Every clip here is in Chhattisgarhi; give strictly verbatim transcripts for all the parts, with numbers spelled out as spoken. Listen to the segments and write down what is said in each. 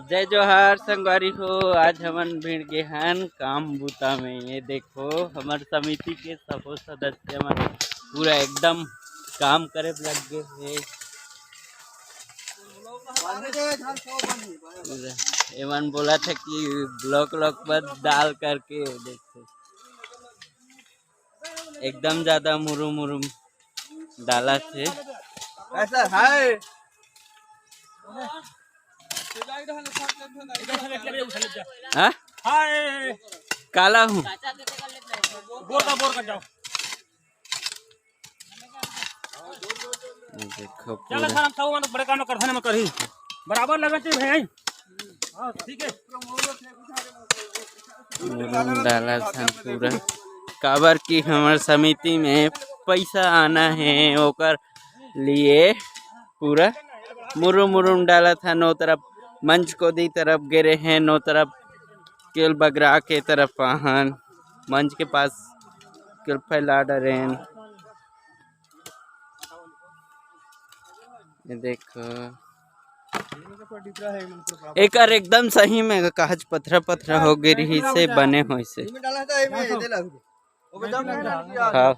जय जोहार संगवारी हो, आज हमन भिड़ गे हन काम बूता में। ये देखो, हमर समिति के सबो सदस्य मन पूरा एकदम काम करे लग गे हे। पूरा एमन बोला था कि ब्लॉक व्लॉक पर डाल करके देखो, एकदम ज्यादा मुरुम मुरुम डाला थे। ऐसा है। हाँ? हाय। काला हूँ। बोर का, बोर का जाओ। देखो चला पूरा। सर, हम सब मन बड़े काम कर, धन में करही। बराबर लगन चाहिए भाई। हाँ, ठीक है। मुरुम डाला थन पूरा, काबर कि हमर समिति में पैसा आना है, ओकर लिए पूरा मुरुम मुरुम डाला थन। ओ तरफ मंच कोती तरफ गे रहेन, ओ तरफ केल बगरा के तरफ आहन, मंच के पास केल फैला डरेन। ये देखो, एकर एकदम सही में काहच पथरा पथरा हो गे रहिस हे, बने होइस हे। हाँ।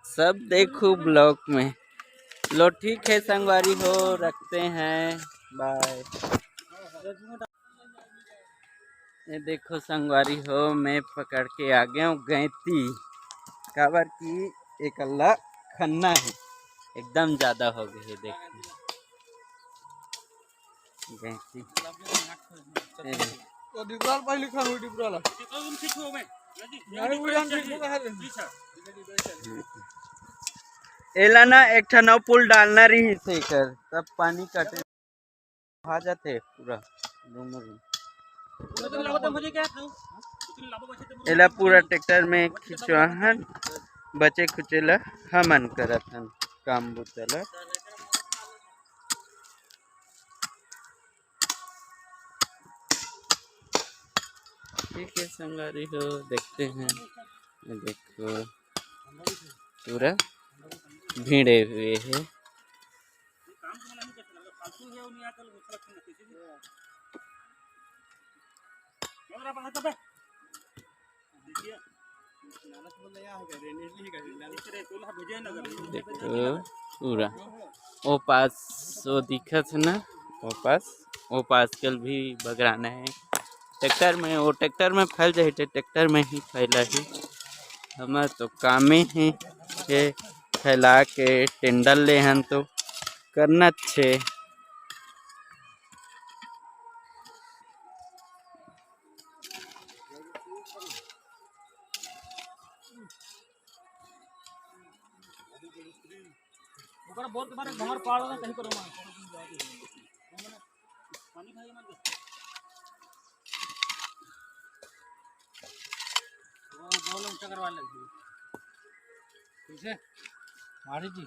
सब देखू ब्लॉक में। लो ठीक है संगवारी हो, रखते हैं, बाय। ये देखो संगवारी हो, मैं पकड़ के आ गया हूँ गैंती, काबर कि एकल्ला खन्ना है, एकदम ज्यादा हो गए है। देखो गैंती, ए, वो डिबराल पहले खान हुई डिबराल। नहीं, वो जान ठीक है। एला ना एक ठन अउ पुल डालना रहिस हे एकर, तब पानी काटे। आ जाते पूरा रूम रूम। एला पूरा ट्रैक्टर में खिंचवाहन, बचे खुचे ला हमन करत हन काम बुता ला। ठीक है संगवारी हो, देखते हैं। ये देखो पूरा भिड़े हुए है। देखो पूरा ओ पास वो दिखत है ना, ओ पास, ओ पास कल भी बगराना है। ट्रैक्टर में, वो ट्रैक्टर में फैल जाही, ट्रैक्टर में ही फैला ही। हमर तो कामे ही के फैला के टेंडर ले हन तो करना छे। ओकरा बोर के मारे भंवर पाड़ वाला कहीं करो मार। पानी भाई मत। वो बोल ऊंचा करवा लग गई। कैसे? मारी जी।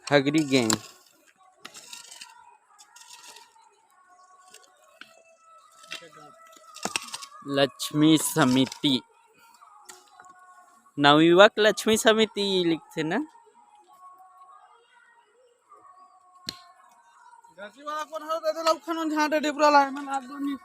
हगरी गैंग। लक्ष्मी समिति, नवयुवक लक्ष्मी समिति लिखथे ना। गलती वाला कौन है? दे दे, लौखन झांटे डिबरा लाए, मन आदमी।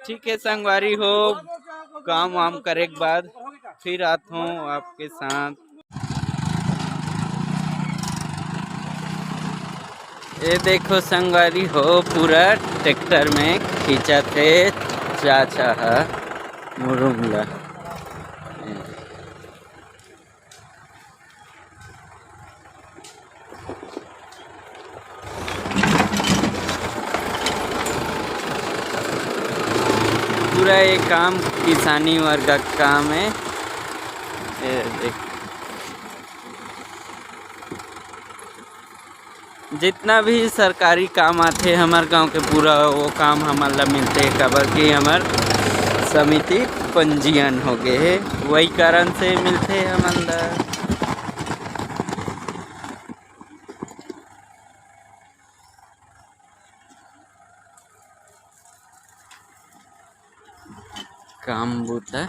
ठीक है संगवारी हो, काम वाम करे के बाद फिर आत हूँ आपके साथ। ये देखो संगवारी हो, पूरा ट्रैक्टर में खींचत हे चाचा ह मुरुम ला। पूरा ये काम किसानी वर्ग का काम है। ये देख, जितना भी सरकारी काम आथे हमर गांव के, पूरा वो काम हमन ला मिलथे, काबर कि हमर समिति पंजीयन हो गए हे, वही कारण से मिलथे हमन ला। काम बूता।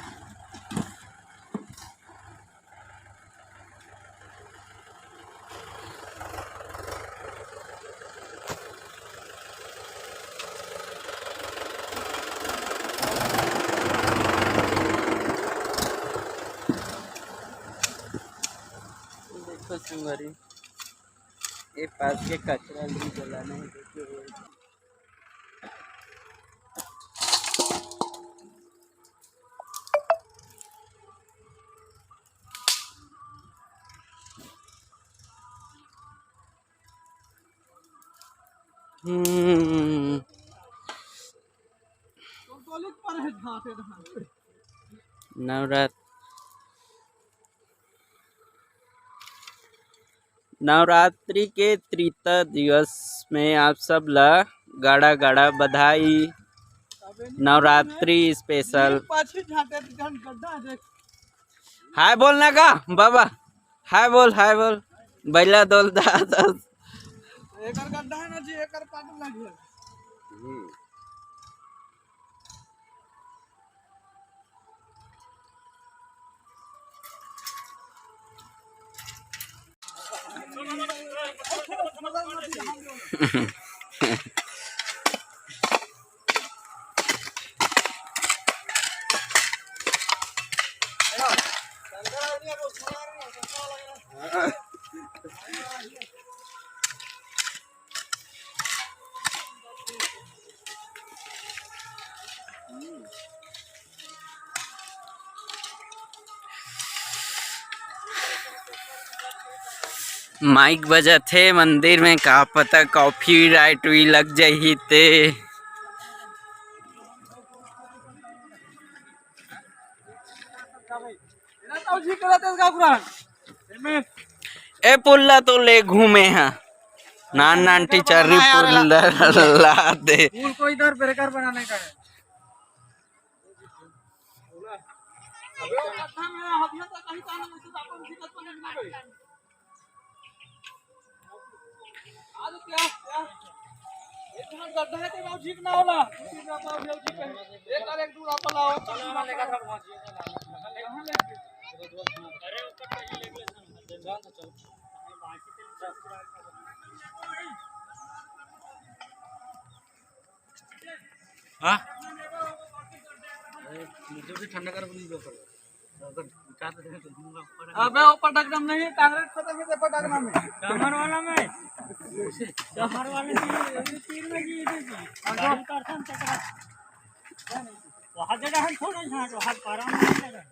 देखो संगवारी, ये पास के कचरा भी जलाना है, देखिए। हम्म। नवरात्र, नवरात्रि के तृतीय दिवस में आप सब ला गाड़ा गाड़ा बधाई। नवरात्रि स्पेशल। पाछे झांटे तो जहन गड्ढा है, देख। हाय बोलना का बाबा, हाय बोल, हाय बोल। बैला दोल दा दस। एकर गड्ढा है ना जी, एकर पाट लग गया। माइक बजत हे मंदिर में, का पता कॉपीराइट भी लग जाही ते। ए पुल्ला तो ले घूमे हा, नान नान टीचर री पुल्ला ला दे। पुल को इधर ब्रेकर बनाने का है। अबे वो गड्ढा में हथिया तो कहीं ताने में से अपन दिक्कत को लेना गई। आज क्या, क्या? एक जहाँ गड्ढा है, तो वो ठीक ना होला। दूसरी जगह पर भी ठीक है। एक और एक दूर आप लाओ, तब हम लेकर खा पहुँचिए। कहाँ लेके? अरे, ऊपर का ये लेके चल। चल, चल। हाँ? अरे, मुझे भी ठंडा कर, मुझे भी कर। अबे वो पटक दम नहीं, कांग्रेस खत्म है, पटक दम है। कमर वाला में। कमर वाले में, ये तीर में की, ये की। गाड़ी का अर्थ हम चकरा। वहाँ जगह हम थोड़ा यहाँ तो हाथ पारा में नहीं लगा।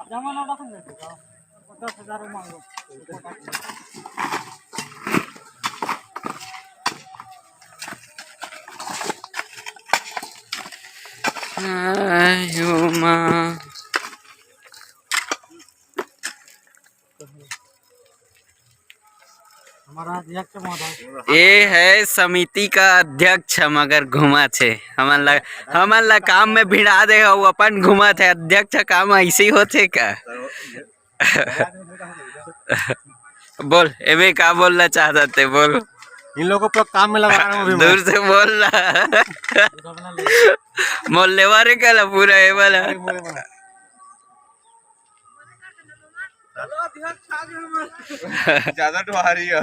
अब जमा ना रखन दे। पचास हजार मांगो। आयो माँ। हमारा अध्यक्ष महोदय। ये है समिति का अध्यक्ष, मगर घुमा छे। हमन ला, हमन ला काम में भिड़ा दे, वो अपन घुमा छे। अध्यक्ष काम ऐसे ही होथे का? बोल, एमे का बोलना चाहता थे, बोल। इन लोगों को काम में लगा रहा हूँ अभी मैं। दूर से बोल ना। मोल लेवा रे कला पूरा ए वाला। ज्यादा डोहारी है।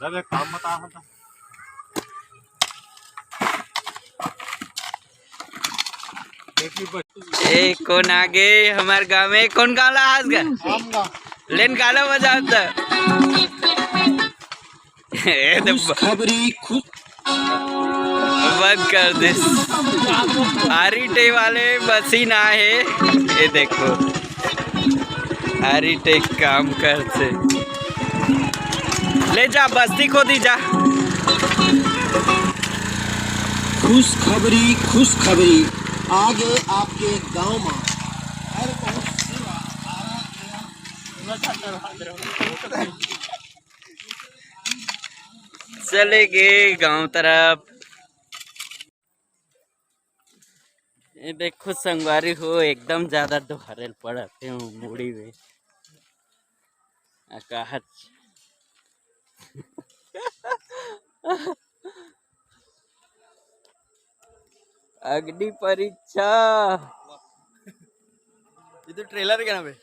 जब एक काम बता था। ए, कोन आगे हमर गाँव में? कोन गाँव ला आज गा? लेन गाना बजावत। ए, तो ब-, खुशखबरी, खुश- बंद कर दे। आरी टे वाले मशीन आए हे, ये देखो, आरी टे काम करथे। ले जा, बस्ती खोदी जा। खुशखबरी, खुशखबरी, आगे आपके गांव में हर बहुत सेवा आ रहा है। चले गे गांव तरफ। ये देखो संगवारी हो, एकदम ज्यादा डोहरे ल पड़त हे मुड़ी में। अकाहच। अग्नि परीक्षा। ये तो ट्रेलर के ना बे।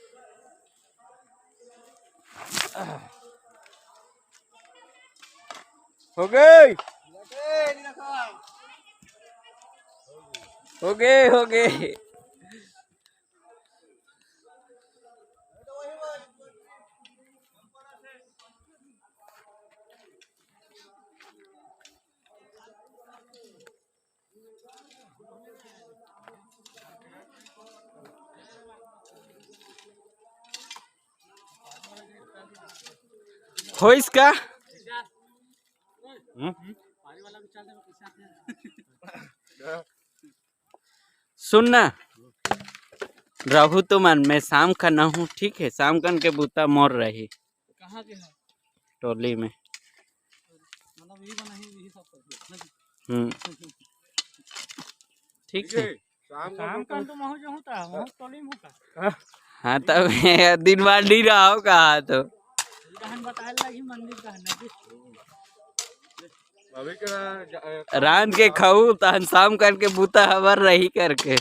हो गए, हो गए, हो गए। होइस का? हम्म? सुन ना, रहू तो मन, मैं शाम का ना हूँ, ठीक है? शाम कन के बूता मोर रही। कहाँ के है? टोली में। मतलब यही बना ही, यही सब कर दिया। हम्म, ठीक है। शाम को शाम तो का तो महू जो होता है, महू टोली में होता है। हाँ, तब दिन भर नहीं रहा हो कहा तो। जहन बताए लगी मंदिर का है, नदी। अभी के ना, ज-, अ, रांध के खाऊ, तहन शाम करके बूता हबर रही करके।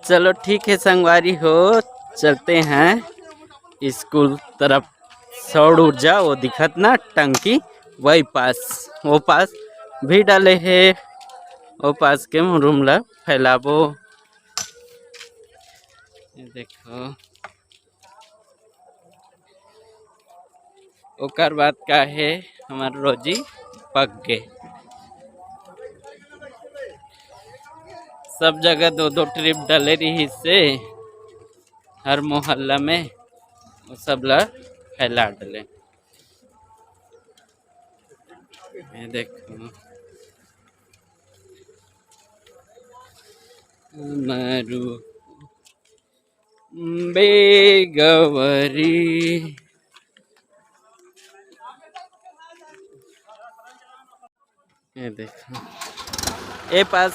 चलो ठीक है संगवारी हो, चलते हैं स्कूल तरफ। सौर ऊर्जा वो दिखत ना टंकी, वही पास, वो पास भी डाले हे, वो पास के रूम ला फैलाबो। ये देखो, ओकर बाद का हे, हमर रोजी पक गे। सब जगह दो दो ट्रिप डले रहिस से हर मोहल्ला में, वो सब ला फैला डले। ये देखो, मरू बेगवरी। ये देखो, ए पास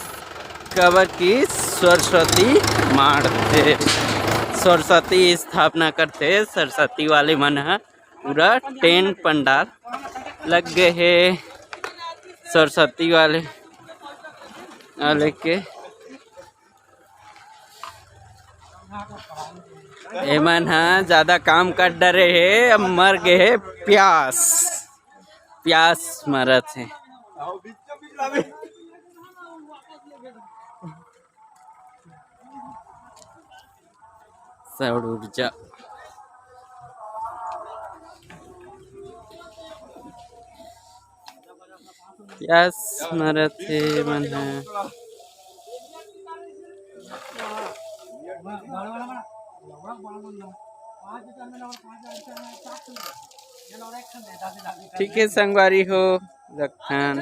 कबर की सरस्वती माड़थे, सरस्वती स्थापना करथे, सरस्वती वाले मन ह पूरा टेंट पंडाल लग गए हे सरस्वती वाले, वाले के। एमन ह ज्यादा काम कर डरे हे, अब मर गए हे प्यास, प्यास मरत हे। सौर ऊर्जा। प्यास मरत हे मन ह। ठीक है संगवारी हो, रखथन।